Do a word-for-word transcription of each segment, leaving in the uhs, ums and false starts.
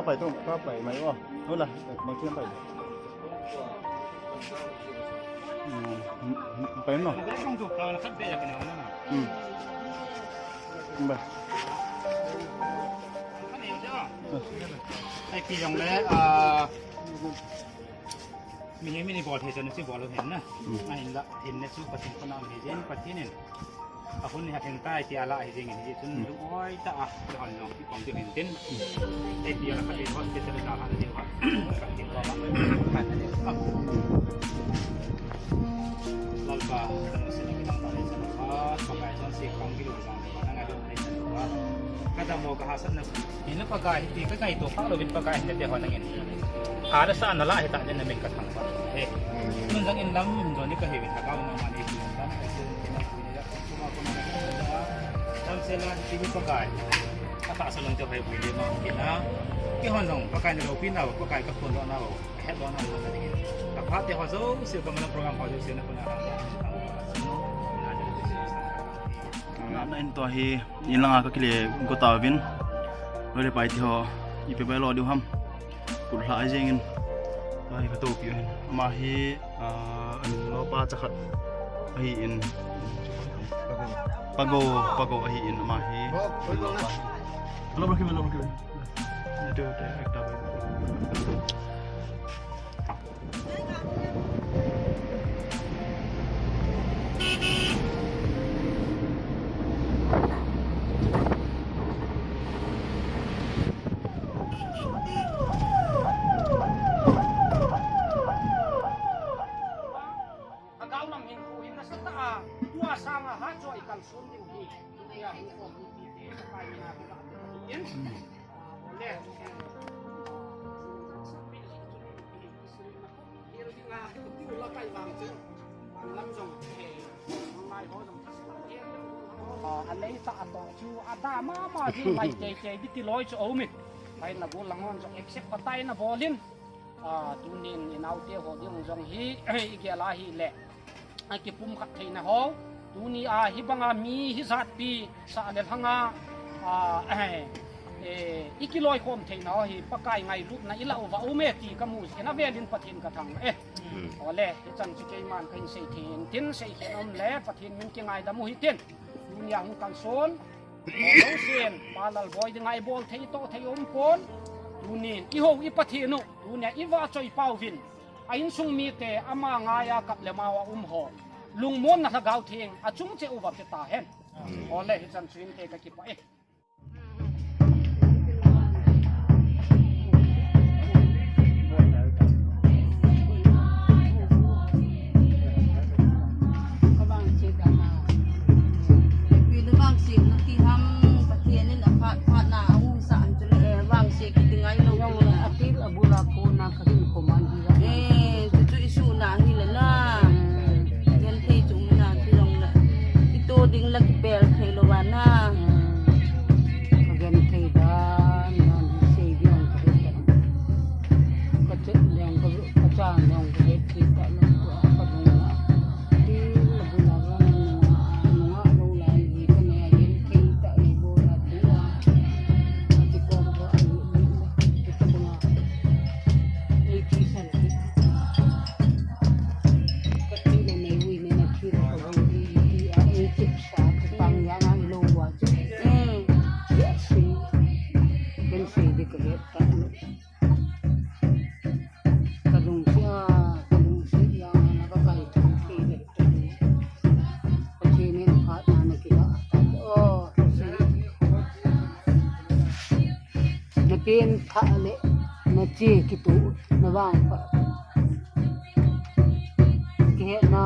Pai tu, ka pai mai o. Hola, mai kian pai. Hmm, hmm, pai no. Hmm. Ba. Ai, pi jong le, ah, mi ni mi ni bol thei chan si bol hen na. Hmm. Ahinla, hin ne su Pathen ko na mi jen Pathen in. Ahun ni ha theng tai ti ala hi jing hi chun, hmm, lung oi ta a, ti hon long ti kom ti hin tin. Ei ti ala khat ei hon ti ta la ha ti wa. Ka ti ko ma. Lalpa, ka na sin ki dang ta le chan pa, pa kai chan si kom ki lu jang, pa na ngai lu le chan pa. Ka da mo ka ha san na. Hin pa kai ti ka kai to pa lo bin pa kai hin te hon ngin. A da sa na la hi ta den na min ka thang pa. He. Mun jang in lam, mun jang ni ka he bin ka ka ma ma ni lam. Lam se la ti ni Pakai. Atahsa lungte hoipui le ma kina. Kihon jong Pakai na lopi nau, Pakai ka khon doh nau, het doh nau ka ding. Ka phat te ho jouse, ka mana program ho jouse na kona ha. Na, na in to hi, in langa ka kile go tauvin. Loi le pai te ho, ipi bai lo diu ham. Put lha jeng in. Tua hi ka topi u hin. Ama hi, ah, an lopa cha khat ahi in. Pago, Pago ahi in ama hi. Hello, Rocky, hello, Rocky. Ito, ito, ekta bai. Lhagao lam hin khu hin nasa ta a, tua sanga ha chu i kalson ding hi. Tua hi ko hi ti te, ka pai na ka ti in. Ah, le. Ah, a lei ta a to chu a da ma ma jing mai te te di ti loi chu o mi. Pai na bu lang hon chu accept pa tai na bolin. Ah, tunin i naute ho ding jong hi, i gel a hi le. A kipum khat theina ho. Tuni a hi banga mi hi jat pi sa le lhanga, ah, eh, eh, i kiloi khom theina ho hi Pakai ngailutna i la uva um e ti ka mu jin a velin Pathen ka thang e. Hmm. Ole, hichan chu keiman ka hin sei thei in tin sei khen um le Pathen min kingaidam u hitin. Tunia hung kalson. Lo sin, Pa Lalboi dinga i bol thei to thei um pon. Tunin, i ho i Pathen u, tunia i va choi pau vin. A insung mite ama ngaia kap le mau a um ho. Lungmonna Lhagao Theng, a chung cheh uva pe ta hen. Hmm. Ole, hichan chu in te ka kipah e. Eh, chuchu i suhna hi le na. Genthei chu umna chu jong le. I to ding la kipel thei lou va na. Ka genthei dan, nan sei ding ka het ta. Ka chet ding ka, ka chan ding ka het ta lou ka, ka dong la. Ti la bu la ga na nunga, nunga lou la ji ka ne a genthei ta i bo la tu a. Ka ti ko ko a lu ni. Ka ti ko na. Ni ti san ti. Na pen pha le, na che kitoh, na vangpha. Kihetna,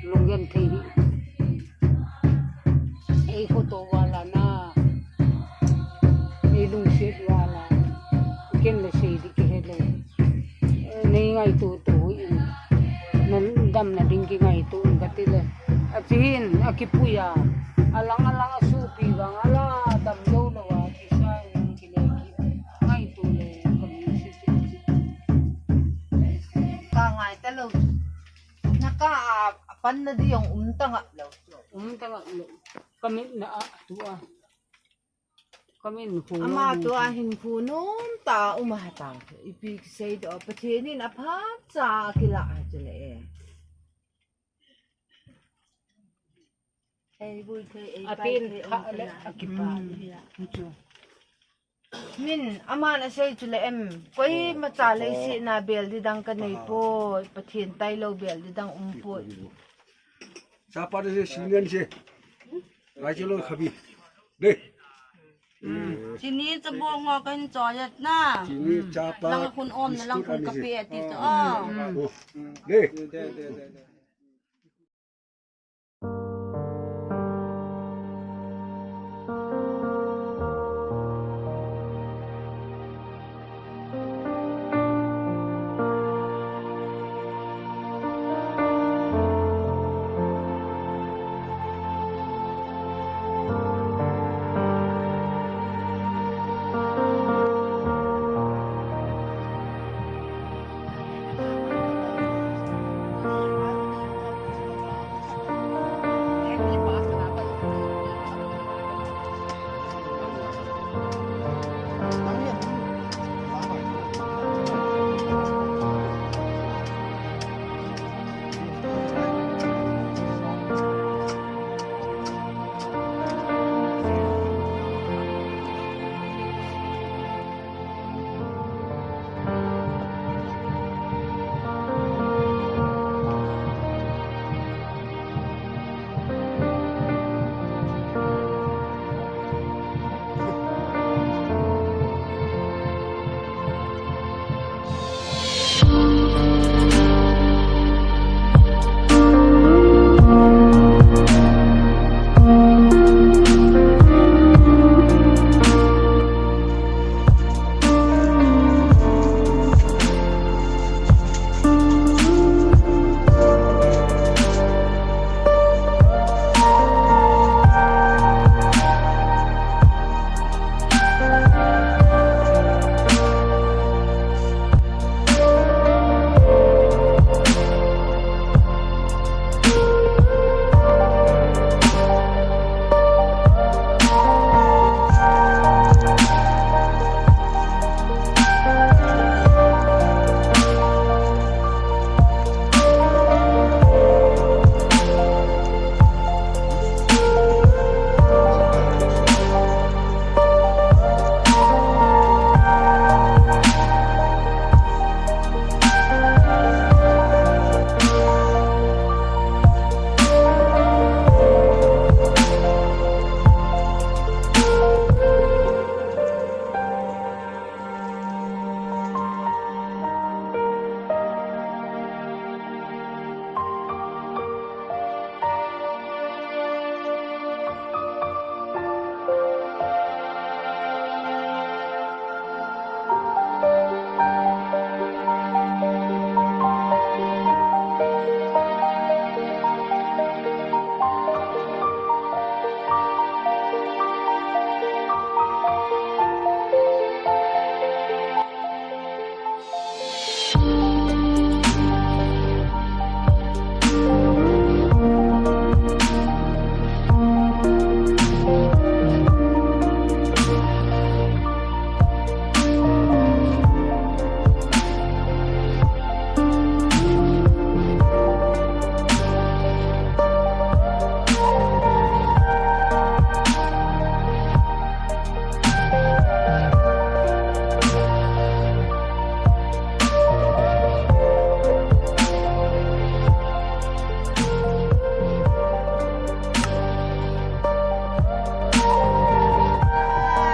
lunggenthei hi. Ei khoto vala na, ei lungset vala, ken le sei di kihe le. Nei ngaito to in, na damna ding kingaito in kati le. Achi hin, akipui a, alang alang a sopi vang, ala damlou lou a, kisa in kile ki, ngaito le, ka lungset. Ka ngai ta lou. Na ka a, a panna di jong um ta ngap lou. Um ta ngap lou. Ka mitna a, tu a. Ama tua hin khu nom ta um a ta. Ipi kisei do Pathen in apha cha kila a chule e. Ei vui thei, ei pai thei, um le akipa. Min, aman asei chu le em, koima cha leiset na bel di dang kanei poi, Pathen tailou bel di dang um poi. Chapa de senior se. Ai che lo khabi. De. Chini cha bo ngo kan cho yat na. Chini chapa. Lang khun om na lang khun kape ati to. De.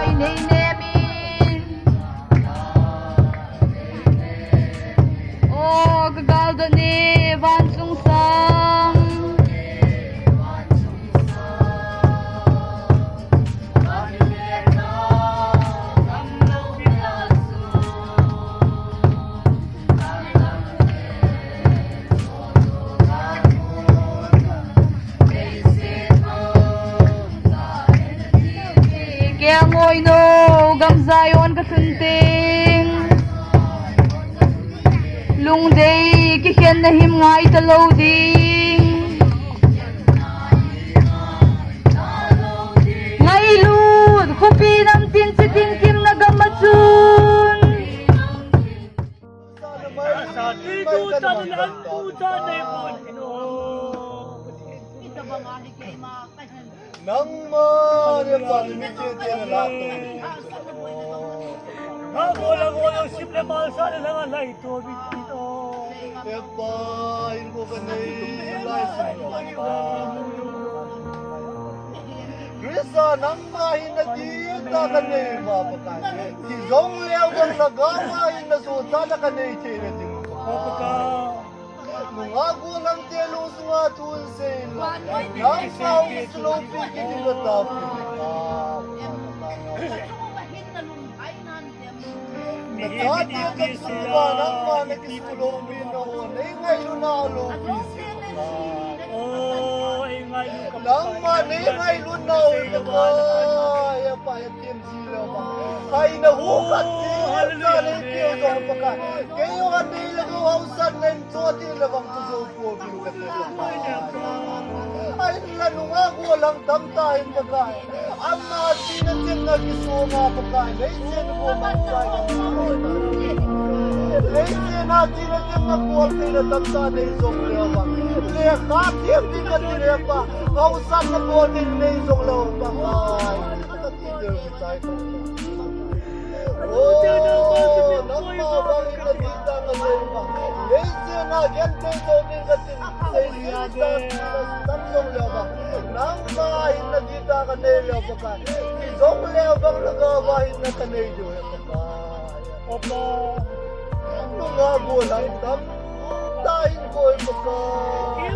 Ai, nei nem in. O, ka gal da ne, van sung sang. Kei a ngoi no, gam Zion ka lhun teng. Lungdei kikhen na him ngai ta lo ding. Ngailut, khopi nam tin Tucha nei pon kit o. Nangma le pa ni te te la to. Ngago le go yo sip le malsa le langa lai to bit kit o. Epa, in ko ka nei lai sip. Krista nangma hin nading tah ka nei ma Pakai. Kijong leu vang lhagao a hin nasoh tah na ka nei thei na ding. Nungah gollhang te lungsunga thu in sei in lang. Nangma hung sulopi kit in katapi. Nachate kasung uva nangma nakisulopi na ho, nei ngailutna alopi jeh. Nangma nei ngailutna ho Pakai, apa ya kim ji lo ba. Hai na hu khat ji sa nei keu jong Pakai. Kei jong anei le ko hausan nen cho ti le bang tu jo ko bi ka te Pakai. Ai la nungah gollhang tamtah hin Pakai. Ama china cheng a kisoma Pakai, leiset a koma Pakai. Leiset a china cheng a kol theina tamtah nei jong leu vang. Lekha thiam ding kati le pa, haosan na kol ding nei jong leu Pakai. Kati deu kichai ko. Oh, nangma vang in nading tah ka nei vang. Leiset a genthei jou ding kati. Sei sei sa tam jong leu vang. Nangma hin nading tah ka nei leu Pakai. Kijong leu vang lhagao a hin na ka nei diu he Pakai. Apa. Nungah gollhang tamtah hin koi Pakai.